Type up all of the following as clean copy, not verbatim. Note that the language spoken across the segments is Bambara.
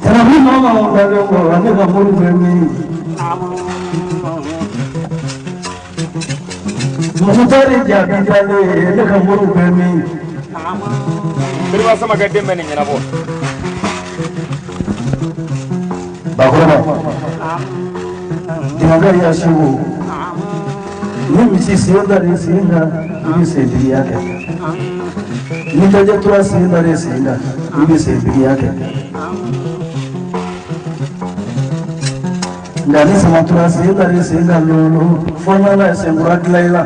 Tɛnɛn maa ma dalen kɔ, ne ka mori bɛ min? Mutari jaabi dalen, ne ka mori bɛ min? Siriba Samakɛ den bɛ nin ɲɛnabɔ. Bakɔrɔba denkɛ ya segu, ni misi sen da sen kan, i bɛ sentigiya kɛ. Ni dajɛ tura sen da sen kan, i bɛ sentigiya kɛ. Nka ni samatura sen da sen kan lolo, fo n'Ala ye senkura dilan i la.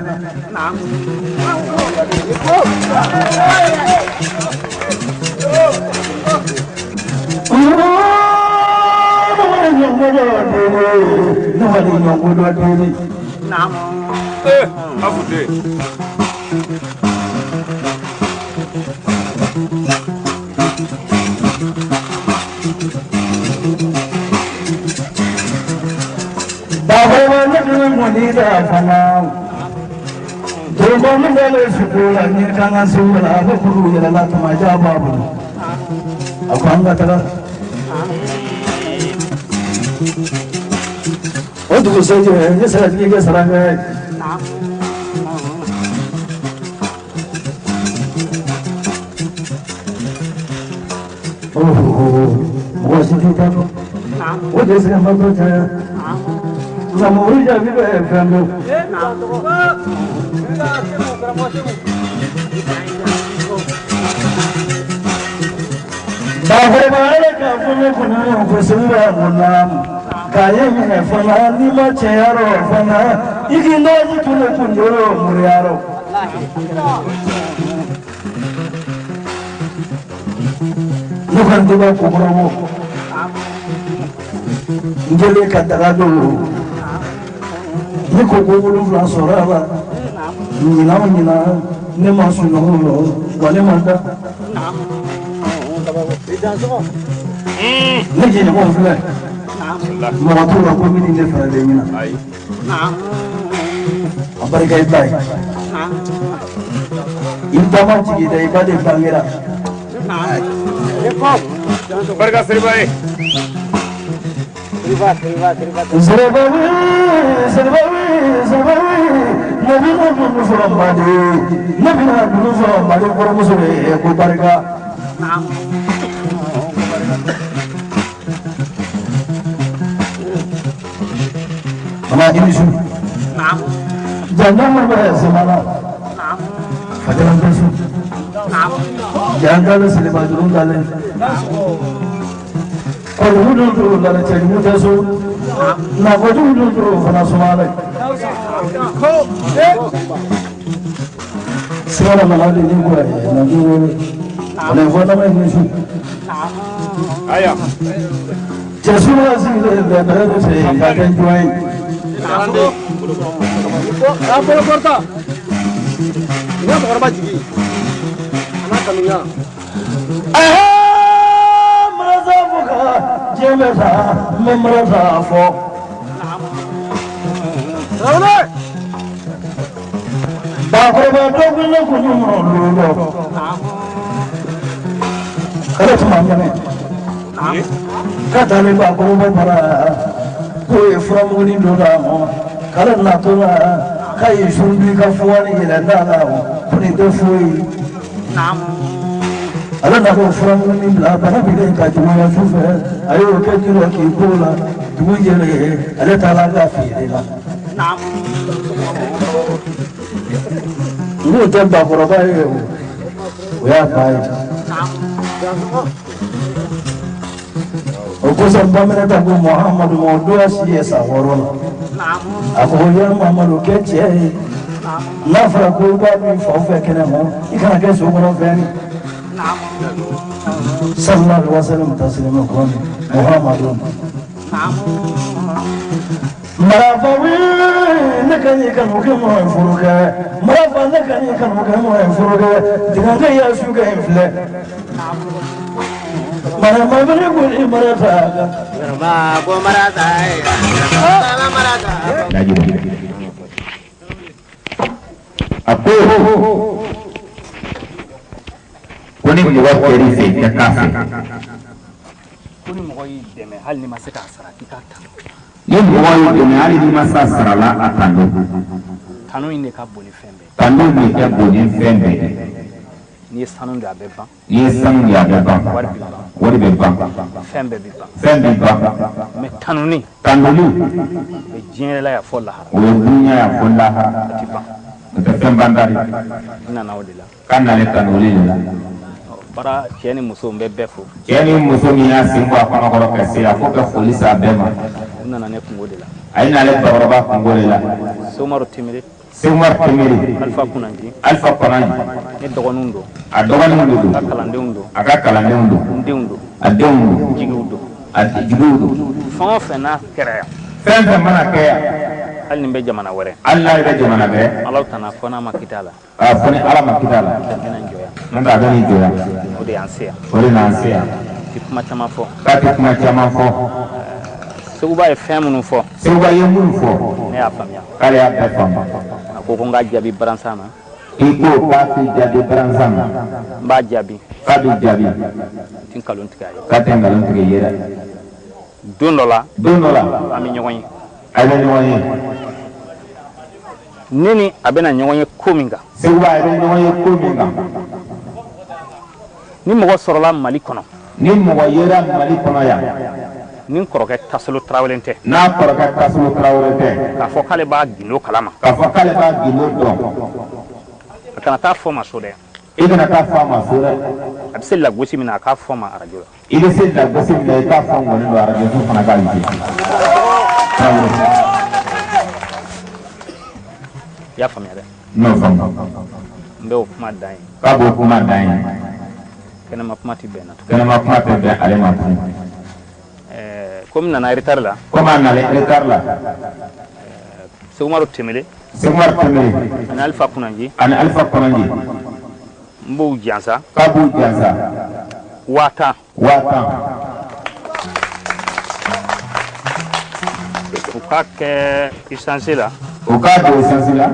Ne wali ɲɔgɔn dɔ. Ee, afu den. Bakɔrɔba, ne bɛ mɔni da fana. Donba min bɛ sugu la, ni kan ka sugu la, a bɛ kuru yɛrɛ la, tuma jan b'a bolo. A ko an ka taga. O dugusɛjɛ, n ye sagatigi kɛ saraka ye. Mɔgɔ si t'i ta dɔn. O de sɛgɛnbatɔ caya. Nka mɔgɔ jaabi bɛ fɛn dɔn. Bakɔrɔba, ala k'a fɔ ne kɔnɔ ko segu bɛ mun na k'a ye minɛ fana, n'i ma cɛya rɔ fana, i k'i nɔji tun ne kun jɔrɔ moriya rɔ. Ne kɔni tɛ bɔ kokɔrɔbɔ n kɛlen ka daga don ne ko ko 7 sɔrɔ a la. Ɲinan o ɲinan, ne ma sunɔgɔ rɔ wa, ne ma da. Ne jɛɲɔgɔn filɛ, mɔgɔ t'o la ko min ni ne fɛrɛ bɛ ɲina. A barika i ba ye, i ba ma jigin dɛ, i ba de bangera. Barika Siriba ye. Siribawi, Siribawi, Siribawi, ne bɛna dunu sɔrɔ Mali, ne bɛna dunu sɔrɔ Mali kɔrɔmuso ye ko barika. Mama, i ni su. Janjan bɛ semana. Fajara tɛ su. Jan dalen, seliba juru dalen. Kɔjugu dun turu dalen, cɛjugu tɛ so. Nakojugu dun turu fana sumalen. Sira nana de ni ko ye na k'i wele. O fɔ dama i ni su. Aya. Cɛ suma sigilen bɛ bɛrɛ bɛ fɛ ka kɛ jɔn ye. K'a bolo kɔrɔta. I ka cɛkɔrɔba jigi. A n'a kanuya. Marasa fo ka diɲɛ bɛ sa, n bɛ marasa fɔ. Tarawele. Bakɔrɔba dɔ kun ne kun ɲuman lolo. Ale tun man kɛnɛ. K'a taalen bakɔrɔba bara k'o ye furamuguni dɔ d'a ma, k'ale natɔ la k'a ye sun bi ka fuwani yɛlɛ da la, ko nin tɛ foyi ye. Ale na k'o furamuguni bila bana bilen ka juguya su fɛ, a y'o kɛ ji la k'i ko la, dugu jɛlen, ale taara ka feere la. N'o tɛ bakɔrɔba ye o, o y'a ba ye. O kosɔn bamanan ta ko Muhamadu ma, o don si ye san 6 la. A ko ya Muhamadu, kɛ cɛ ye. N'a fɔra ko i b'a min faw fɛ kɛnɛ ma, i kana kɛ so kɔnɔ fɛn ye. Sallallahu alaihi wasallam taslima kɔni Muhamadu. Marafawi, ne ka ɲi kanu kɛ mɔgɔ ye furu kɛ. Marafa, ne ka ɲi kanu kɛ mɔgɔ ye furu kɛ. Denkɛ ya su kɛ in filɛ. Marama bɛ ko ni marata. Ko marata ye. Marata. A ko ko ni mɔgɔ kɛr'i fɛ, i tɛ k'a fɛ. Ko ni mɔgɔ y'i dɛmɛ, hali n'i ma se k'a sara, k'i k'a tanu. Ni mɔgɔ y'i dɛmɛ, hali n'i ma s'a sara la, a tanu. Tanu in de ka bon ni fɛn bɛɛ ye. Tanu de ka bon ni fɛn bɛɛ ye. N'i ye sanu di, a bɛ ban. N'i ye sanu di, a bɛ ban. Wari bɛ ban. Wari bɛ ban. Fɛn bɛɛ bɛ ban. Fɛn bɛ ban. Mais tanuni, tanuni o ye diɲɛ la yan fɔ lahara. O ye dunuya yan fo lahara. A tɛ ban. O tɛ fɛn banta de. N nana o de la. K'a nalen tanuli de la. Bara cɛ ni muso, n bɛ bɛɛ fo. Cɛ ni muso min y'a sen bɔ a kɔnɔkɔrɔ ka se yan, fo ka foli s'a bɛɛ ma. U nana ne kungo de la. A ye nalen bakɔrɔba kungo de la. Somaru Timire. Sewumar Timire. Alifa Kunanji. Alifa Kunanji. Ne dɔgɔninw don. A dɔgɔninw de don. A ka kalandenw don. A ka kalandenw don. N denw don. A denw don. N jigiw don. A jigiw don. Fɛn o fɛn n'a kɛra yan. Fɛn fɛn mana kɛ yan. Hali ni n bɛ jamana wɛrɛ. Hali n'a bɛ jamana wɛrɛ. Ala tana fɔ n'a ma kita la. A fɔ ni Ala ma kita la. A bɛna n jɔ yan. N'o tɛ a bɛ n'i jɔ yan. O de y'an se yan. O de y'an se yan. Ti kuma caman fɔ. K'a tɛ kuma caman fɔ. Seguba ye fɛn minnu fɔ. Seguba ye minnu fɔ. Ne y'a faamuya. K'ale y'a bɛɛ faamu. A ko ko n k'a jaabi baransan na. I ko k'a t'i jaabi baransan na. N b'a jaabi. K'a b'i jaabi. N tɛ nkalon tigɛ a ye. K'a tɛ nkalon tigɛ i ye dɛ. Don dɔ la. Don dɔ la. An bɛ ɲɔgɔn ye. A bɛ ɲɔgɔn ye. Ne ni a bɛna ɲɔgɔn ye ko min kan. Seguba, a bɛ ɲɔgɔn ye ko min kan. Ni mɔgɔ sɔrɔla Mali kɔnɔ. Ni mɔgɔ yera Mali kɔnɔ yan. Ni n kɔrɔkɛ Tasolo Tarawele tɛ. N'a kɔrɔkɛ Tasolo Tarawele tɛ. K'a fɔ k'ale b'a gindo kalama. K'a fɔ k'ale b'a gindo dɔn. A kana taa fɔ ma so dɛ. I kana taa fɔ a ma so dɛ. A bɛ se lagosi min na, a k'a fɔ ma arajo la. I bɛ se lagosi min na, i k'a fɔ ngɔni don arajo so fana k'a jɛ. I y'a faamuya dɛ. N y'o faamu. N bɛ o kuma dan ye. K'a b'o kuma dan ye. Kɛnɛma kuma tɛ bɛn na tugun. Kɛnɛma kuma tɛ bɛn ale ma tugun. Komi nana retard la. Komi a nana retard la. Sekumaru Tembele. Sekumaru Tembele. Ani Alifa Kunanji. Ani Alifa Kunanji. N b'u jansa. K'a b'u jansa. 50,000. 50,000. U k'a kɛ essence la. U k'a don essence la.